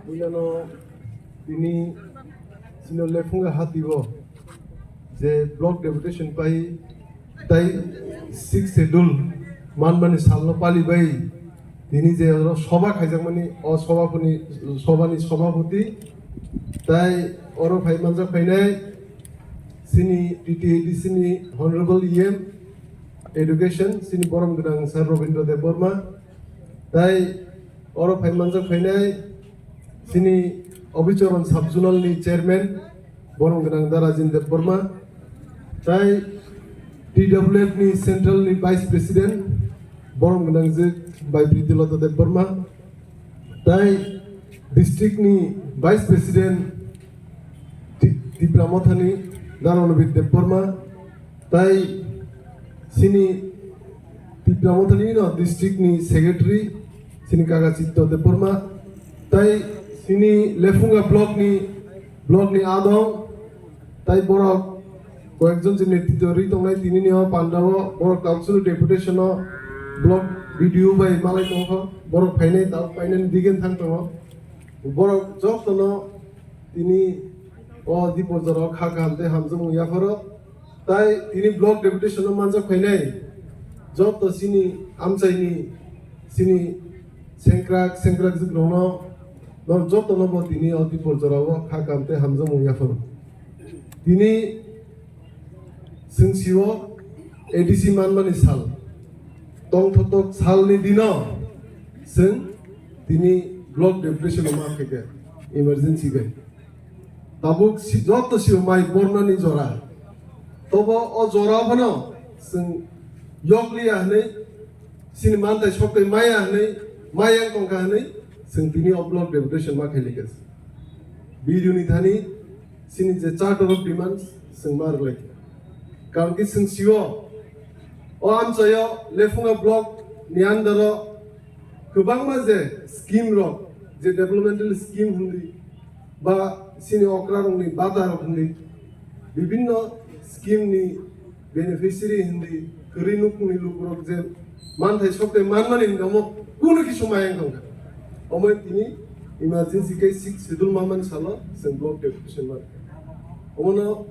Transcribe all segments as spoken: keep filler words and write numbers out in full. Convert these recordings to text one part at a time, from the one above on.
Puilano tini chini Lephunga hati o je block deputation pai tai six schedule manmani salno pali bai tini je oro soba khaijakmani o sobapuni sobani sobapoti tai oro phai manjak phainai chini T T A D C ni honorable E M education chini borom gwnang sir Robindra Debbarma tai oro phai manjak phainai chini Obichoron sub zonal ni chairman borom gwnang da Rajin Debbarma tai T W F ni central ni vice president borom gwnang je bai Pritilota Debbarma tai district ni vice president Ti- Tipra Mothani da Ranabir Debbarma tai chini Tipra Mothani no district ni secretary chini kaka Chitto Debbarma tai chini Lephunga block ni block ni adong tai borok koyekjon je netritwo rwi tongnai tini ni o panda o borok council deputation o block B D O bai malai tongkho borok phainai tabuk painani digin thang tongo borok jotono tini o Dipor jora o kha kaham tei hamjakmung yapharo tai tini block deputation o manjak phainai joto chini amchaini chini sengkrak sengkrak jwk rokno norok jotono bo tini o Dipor jora o kha kaham tei hamjakmung yapharo tini chwng sio A D C manmani sal tongthoktok salni dino chwng tini block deputation o ma khaikha emergency bai. Tabuk si- joto sio mai bornani jora. Tobo o jora phano chwng yokliya hwnwi chini mantai soktai maya hwnwi mayang tongkha hwnwi chwng tini o block deputation ma khailika. B D O ni thani chini je charter of demands chwng ma rwlaikha. Karon ki chwng sio o amchaio Lephunga block ni under o kwbangma je scheme rok je developmental scheme hwnwi ba chini okra rokni bata rok hwnwi bibinno scheme ni beneficiary hwnwi kwrwi nukhungni lukurok je manthai sokte manmani hwnwi omo kunu kisu mayang tongkha. Omo tini emergency khe six schedule manmani salo chwng block deputation man. Omono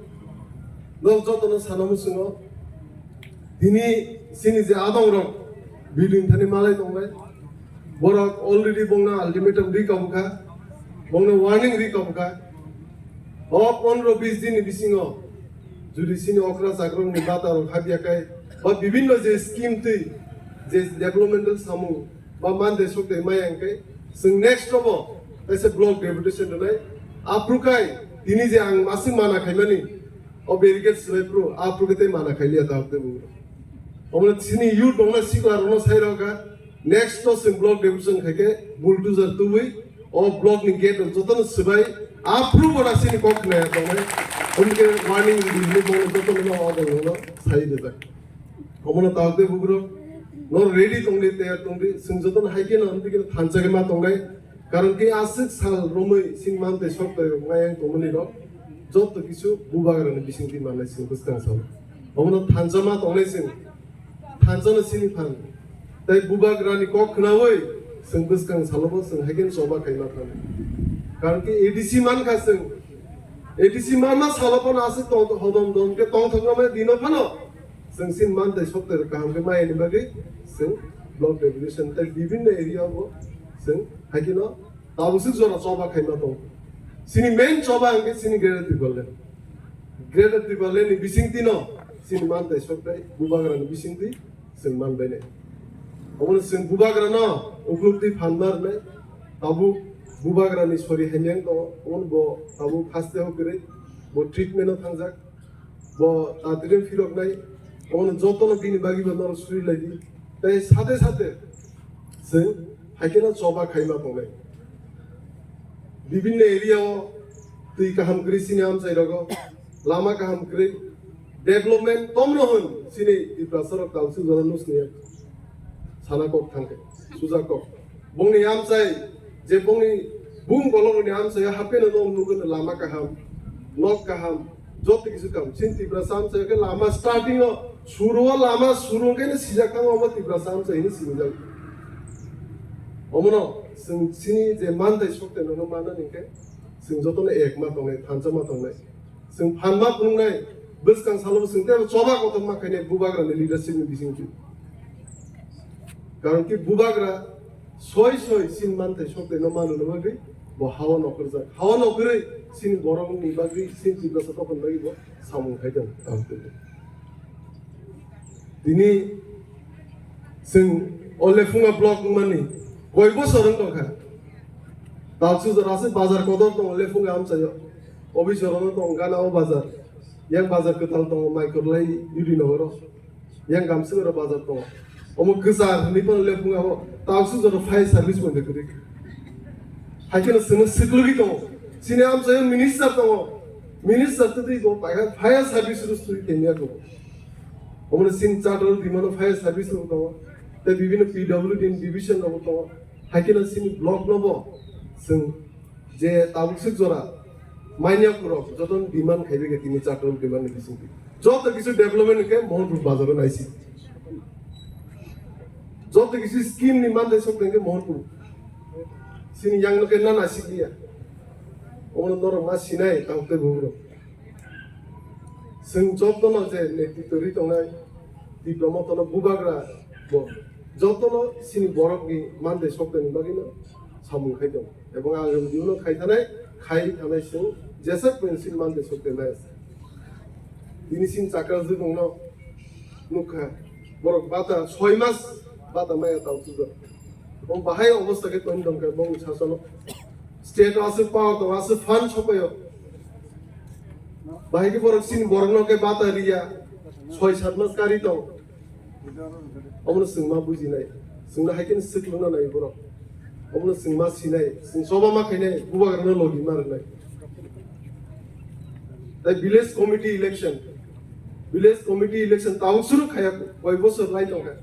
nok jotono sana muchungo tini chini je adong rok bidin thani malai tongnai borok already bongno ultimatum ri kabukha bongno warning ri kabukha o pondro bis din ni bisingo judi chini okra chakrok ni bata rok habya kai ba bibinno je scheme twi je developmental samung ba mande sokte maya hwnkhe chwng next robo kaisa block deputation rwnai. Aphrukai tini je ang masing mana khaimani o barricade swbai phuru aphrukai tei mana khailiya tabuk tei bumung. Omo chini youth rokno sikla rokno sai rokha next to chwng block deputation khaikhe bulldozer tubui o block ni gate rok jotono swbai aphru boda chini kok khnaya tongnai. Omke warning di hwnwi bono jotono o sai rwjak. Omono tabuk tei bugrok no ready tongdi tayar tongdi chwng jotono hai kheno amtwi kheno thansa khe ma tongnai karon khe aswk sal romwi sini mantwi sok twi rok mayang tongmani rok joto kisu bubagrani bisingtwi manai chwng bwskang salo omono thansa ma tongnai chwng thansa no sini phan tei bubagrani kok khnawi chwng bwskang salo bo chwng hai kheno choba khai ma thangwi karon khe A D C man kha chwng A D C ma ma salo bono aswk tong hodom dom khe tongthok ma dino phano. Chwng chini mantwi sokte kaham khe maya ni bagwi chwng block deputation tei bibinno area o chwng hai kheno tabuk swk jora choba khaima tongo. Chini main choba hwnkhe chini Greater Tipraland. Greater Tipraland ni bisingtwi no chini mantwi sokte bubagra ni bisingtwi chwng manbai nai. Omono chwng bubagra no ukluk twi phan ma rwnai tabuk bubagra ni sori hamyang tongo omono bo tabuk haste o kwrwi bo treatment o thangjak. Bo tatwino phiroknai, omono jotono bini bagwi bo norok suri lai di. Tei sate sate chwng hai kheno choba khaima tongnai. Bibinno area o twi kaham kwrwi chini amchai rogo, lama kaham kwrwi, development tomno hwn chini Tiprasa rok council jora nusni sana kok thangkhe, suja kok. Bongni amchai, je bongni bung bolongni amchai, hapeno no nugwi lama kaham, nok kaham, joto kisu kaham. Chini Tiprasa amchai khe lama starting o, suru o lama suru khe no sijak thango omo Tiprasa amchai hino sinijak. Omono, Chwng chini je mantai sokte nono manna hinkhe chwng jotono ek ma tongnai, thansa ma tongnai. Chwng phan ma phunuknai, bwskang salo chwng tei choba kotor ma khainai bubagrani leadership ni bisingtwi. Karon ki bubagra soi soi chini mantai sokte no manu no bagwi bo hawa nokhorjak. Hawa nokhorwi chini borok ni bagwi chini Tiprasa tokon bagwi bo samung khai tongo. Tini chwng o Lephunga block wngmani koi bosor wng tongkha. Talsu jora se bazar kodor tongo Lephunga amchaio. Obi jora no tongo gana o bazar. Yang bazar kwtal tongo Maikorlai Yudi nogoro. Yang gamsugoro bazar tongo. Omo kwchar hinwi bono Lephunga o talsu jora fire service bo kwrwi. Haikhe no chwngno swklwgwi tongo. Chini amchaio minister tongo. Minister twi bo paikha fire service rw swi tengya tongo. Omo chini Chatrol Dimano fire service rok tongo. Tei bibino P W D ni division rok tongo. Haikhe no chini block no bo chwng je tabuk swk jora manya kurok joto demand khaibai khe tini Chatrol demand ni bisingtwi. Joto kisu development khe Mohanpur bazaro naisi. Joto kisu scheme ni mandai sok tengkhe Mohanpur. Chini yang no khe na naisik liya. Omo norok ma sinai tabuk tei bugrok. Chwng jotono je netritw rwi tongnai, Tipra Motha no bubagra bo jotono chini borokni mandai sokdani bagwino samung khai tongo. Ebong ang rwngdino khai thanai, khai thanai chwng jesa kwnwi chini mandai sokdani bagwi. Tini chini chakra jwkongno nukha, borok bata soi mas bata maya tang sujo. Bo bahai obostha khe toni tongkha bongni sasono. State o aswk power tongo, aswk fund sopaio. Bahai khe borok chini borokno khe bata riya, soi sat mas kari tong. Omono chwng ma bujinai. Chwngno hai kheno swk lwngna nai borok. Omono chwng ma sinai, chwng choba ma khainai, bubagrano logi ma rwnai. Tai village committee election, village committee election tabuk suru khaya, koi bosor lai tongkha.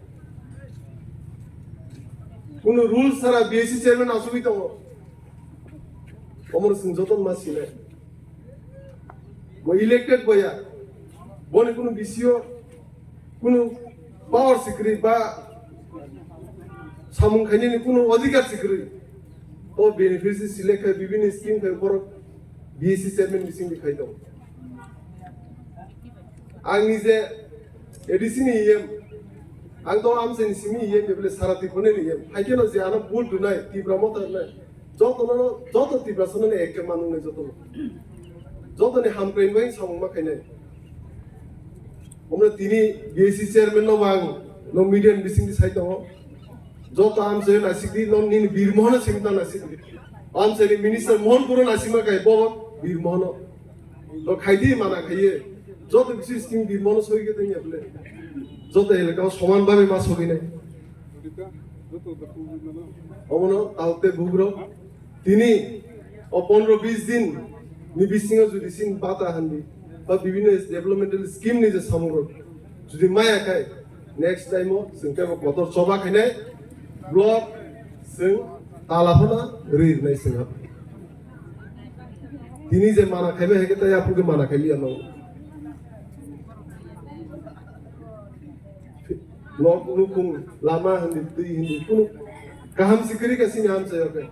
Kunu rules sara B S C chairman asugwi tongo. Omono chwng jotono ma sinai. Bo elected boya. Boni kunu B C O kunu power sikri ba samung khainani kunu adhikar sikri. O beneficiary select khai bibini scheme khai borok B S C chairman bising khai tongo. Ang nije A D C ni E M, ang to amsani simi E M bebele sara Tripura ni E M. Haikhe no je ano bul dunai Tipra Motha nai. Joto no, joto Tiprasa no ekke manung nai joto no. Joto ni hamkrai bai samung ma khainai. Omno tini B S C chairman no bang no media ni bising di sai tongo. Joto amsani naisik di no nini Bir Mohan sing ta naisik di. Amsani minister Mohan Puro naisik ma kai bo Bir Mohan no. To khaidi mana khaiye. Joto bisi scheme di mono soi ke tengya bole. Joto elaka soman babe ma soi ne. Omono taute bugro. Tini o pondro bis din ni bisingo judi sin bata handi ba bibino developmental scheme ni je samung rok judi maya khai next time o sengke bo kotor choba khainai block seng tala phana ri nai seng. Tini je mana khaibai hai khe tei aphuru khe mana khailiya no. Nok nukhung lama hindi twi hindi kunu kaham sikiri ka sini hamsa yoke.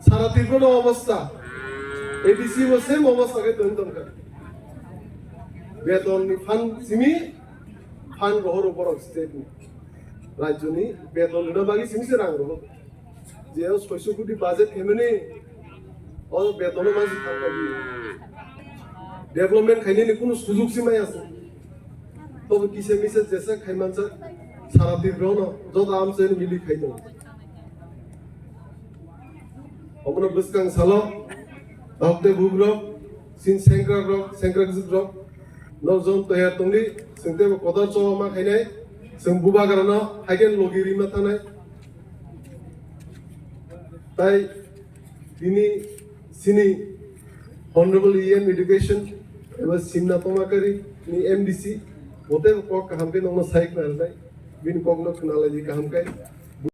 Sara Tripura no obostha. A D C bo same obostha khe tong tongkha. Beton ni phan simi phan rohoro borok state ni. Rajyo ni beton rwna bagwi simi se rang rohoro. Je o soiso koti budget khaimani, o betono mansi thangkha. Development khainani kunu sujug si maya se. Tobo kisa misa jesa khaimansa sara Tripura no joto amchaini mili khai tongo. Omono bwskang salo, tokte bugrok, sin sengkrak rok, sengkrak juk rok, nokjon toyar tongdi, sengtebo kotor choba ma khainai, seng bubagrano haikhe logi rima thanai. Tai tini sini Honorable E M Education eba Simna Tomakari ni M D C bote kok kaham khe nokno sai khna rwnai, bini kokno khna lai di kaham khe.